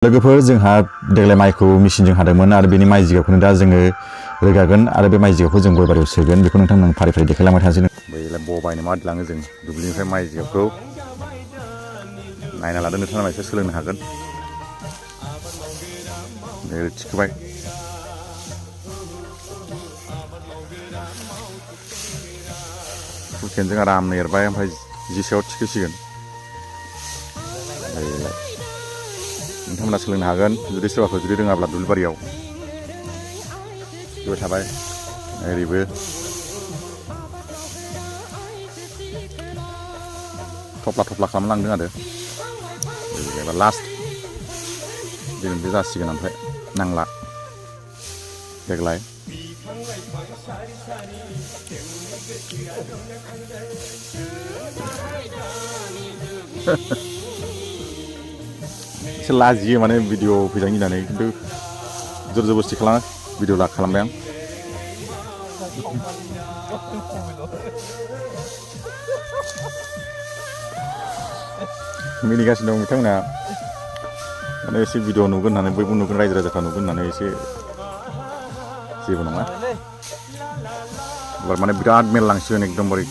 लोगोफोर जोंहा देग्लाय माइखौ मेसिनजों हादोंमोन आरो बेनि माइ जिगाबखौनो दा जोङो रोगागोन आरो बे माइ जिगाबखौ जों गय बारियाव सोगोन बेखौ नोंथांमोन फारि फारि देखायलांबाय थानोसै। बैलाय बबायनो मा लाङो जों दुब्लिनिफ्राय माइ जिगाबखौ नायना लादो नोंथाङा एसे सोलोंनो हागोन। थिखोबाय हुकेनजों आरामनो एरबाय ओमफ्राय जिसायाव थिखोसिगोन। नोंथांमोना सोलोंनो हागोन जुदि सोरबाफोर जुदि रोङाब्ला दुब्लिबारियाव थिखोबाय थाबाय ओरैबो थफ्ला थफ्ला खालामलांदों आरो एबा लास्ट दिनै बे जासिगोन ओमफ्राय नांला देग्लाय एसे लाजियो माने भिडिअ फैजानो गिनानै खिन्थु जोर जबरदस्ति खालामो भिडिअ खालामबाय आं। मिनिगासिनो दं बिथांमोना माने एसे भिडिअ नुगोन होननानै बयबो नुगोन रायजो राजाफ्रा नुगोन होननानै एसे जेबो नङा एबार माने बिराद मेल लांसिगोन एकदमबारे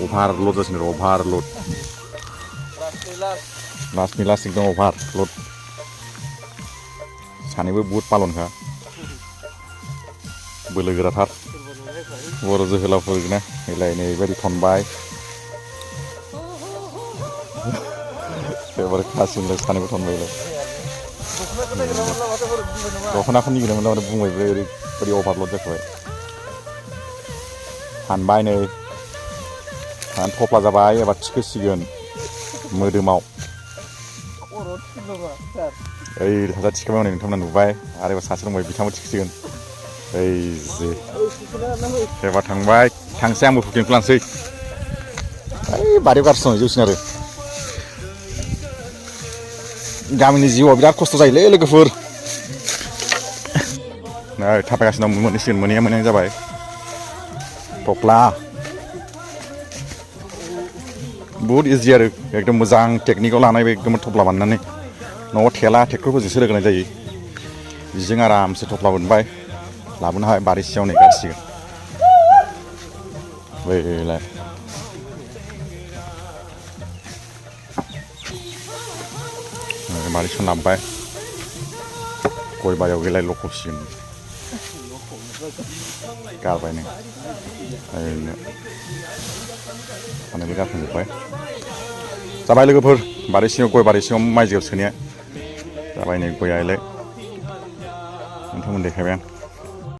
अभारलड जासिगोन आरो अभारलड लास्टनि लास्ट एकदम अभारलड सानैबो बुहुद पालनखा बोलो गोराथार बर' जोहोलावफोरना फैलाय नैबायदि थनबाय एबार खासिनलाय सानैबो थनबायलाय दख'नाखौ निगिरदोंमोन माने बुंबायबो ओरैबायदि अभारलड जाखाबाय हानबाय नै थफ्ला जाबाय एबार थिखोसिगोन मोदोमाव ओइ सासे थिखोबाय हनै नोंथांमोना नुबाय आरो एबार सासे दंबाय बिथांबो थिखोसिगोन ओइ जे एबार थांबाय थांसै आंबो हुकेनखौ लांसै ओइ बारियाव गारसोनाय जौसिन आरो गामिनि जिउआव बिराद खस्थ' जायोलै लोगोफोर नै थाबायगासिनो दं मोनहैसिगोन मोनहैहां जाबाय थफ्ला बुहुद इजि आरो एकदम मोजां टेकनिकआव लानाय एकदम थफ्ला बानायनानै न'आव थेला ट्रेक्टरफोरजोंसो रोगानाय जायो बिजों आरामसे थफ्ला बोनबाय लाबोनो हाबाय बारि सिङाव नै गारसिगोन बैलाय बारिसिम लाबोबाय गय बारियाव गैलाय लखबसिगोन गारबाय नै ओरैनो सानैबो गारखांजोब्बाय जाबाय लोगोफोर बारि सिङाव गय बारि सिङाव माइ जिगाब सोनाया जाबाय नै गयालाय नोंथांमोन देखायबाय आं